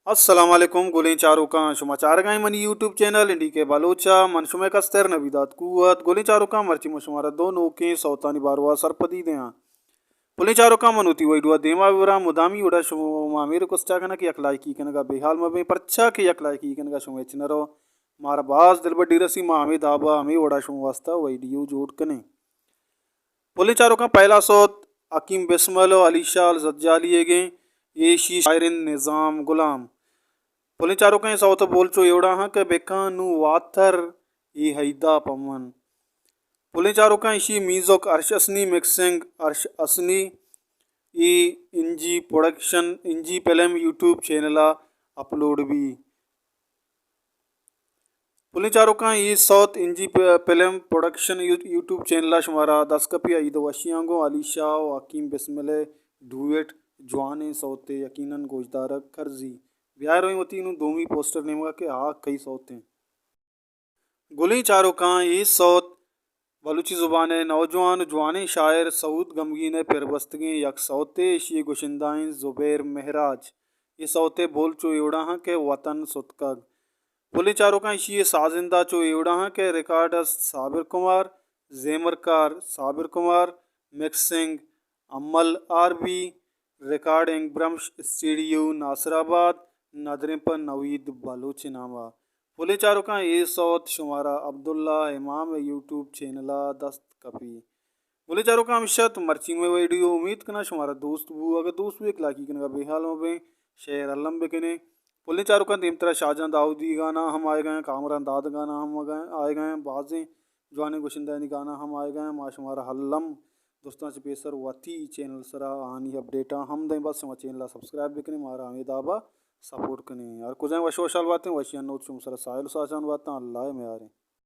السلام علیکم گلیں چاروکاں، شما چارگائیں منی یوٹیوب چینل انڈی کے بلوچا، من شمئے کستر نبی داد قوت۔ گلیں چاروکاں، مرچی من شمارا دو نوکیں سوتانی باروا سرپدی دیاں۔ گلیں چاروکاں، من وتی ویڈیو دیما ببراں، مدامی وڑا شما ہمے ریکوسٹا کناں کہ یک لائکی کنگا بے حال مبیں، پرچا کہ یک لائکی کنگا شما ہچ نہ رو، مارا باز دلبڈی رسی، ما ہمے دابا ہمے وڑا شما واسطہ ویڈیو جوڑ کنیں۔ پلیں چاروکاں، پہلا سوت حکیم بسمل و علی شاہ الزجالی ئیگیں، ایشی شاعر انت نظام غلام۔ پلیں چاروکاں، اے سوت بول چو ایوڑا ہاں کہ بکاں نوں واتر اے ہیدا پمن۔ پلیں چاروکاں، ایشی میوزک ارش حسنی، مکسنگ ارش حسنی، اے انجی پروڈکشن، انجی فلم یوٹیوب چینل ءَ اپلوڈ بی۔ پلیں چاروکاں، اے سوت انجی پ-، film production you-, YouTube channel ءَ شمارا دست کپی، عید وشیاں گوں علی شاہ و حکیم بسمل ءِ ڈوئٹ جوانیں سوتے، یقیناً گوشدارگ کرزی۔ بیا رویں وتی نوں دومی پوسٹر نیمگا کہ آ کئی سوتیں۔ گلیں چاروکاں، اے سوت بلوچی زبان ءِ نوجوان و جوانیں شاعر سعود گمگین ءِ پربستگیں یک سوتے، ایشی ءِ گشندہ انت زبیر مہراج۔ اے سوت ءِ بول چو ایوڑا ہاں کہ وطن ستکگ۔ پلیں چاروکاں، ایشی ءِ سازندہ چو ایوڑا ہاں کہ ریکارڈسٹ صابر کمار، زیمرکار صابر کمار، مکسنگ امل آر بی، ریکارڈنگ برمش اسٹیڈیو ناصر آباد، ندریں پہ نوید بلوچ ناما۔ پلیں چاروکاں، اے سوت شمارا عبداللہ امام ءِ یوٹیوب چینل ءَ دست کپی۔ گلیں چاروکاں، ہمیش ات مرچی مئے ویڈیو، امید کناں شمارا دوست بو۔ اگہ دوست بو، یک لائکی کنگا بے حال مبیں، شیئر الم بکنیں۔ پلیں چاروکاں، دیمترا شاہجان داؤدی گانا ہم آئیگا ہیں، کامران داد گانا ہم آئیگا ہیں، بازیں جوانیں گشندہانی گانا ہم آئیگا ہیں۔ ما شمارا الم درستاں چہ پیسر وتی چینل سرا آہانی اپڈیٹاں ہم دیں۔ بس شما چینل ءَ سبسکرائب بکنیں، مارا ہمے دابا سپورٹ کنیں۔ ہر کجائیں وش وشحال باتیں، وشیانی نود شما سرا ساہیل و ساچان باتاں، اللہ ءِ میاریں۔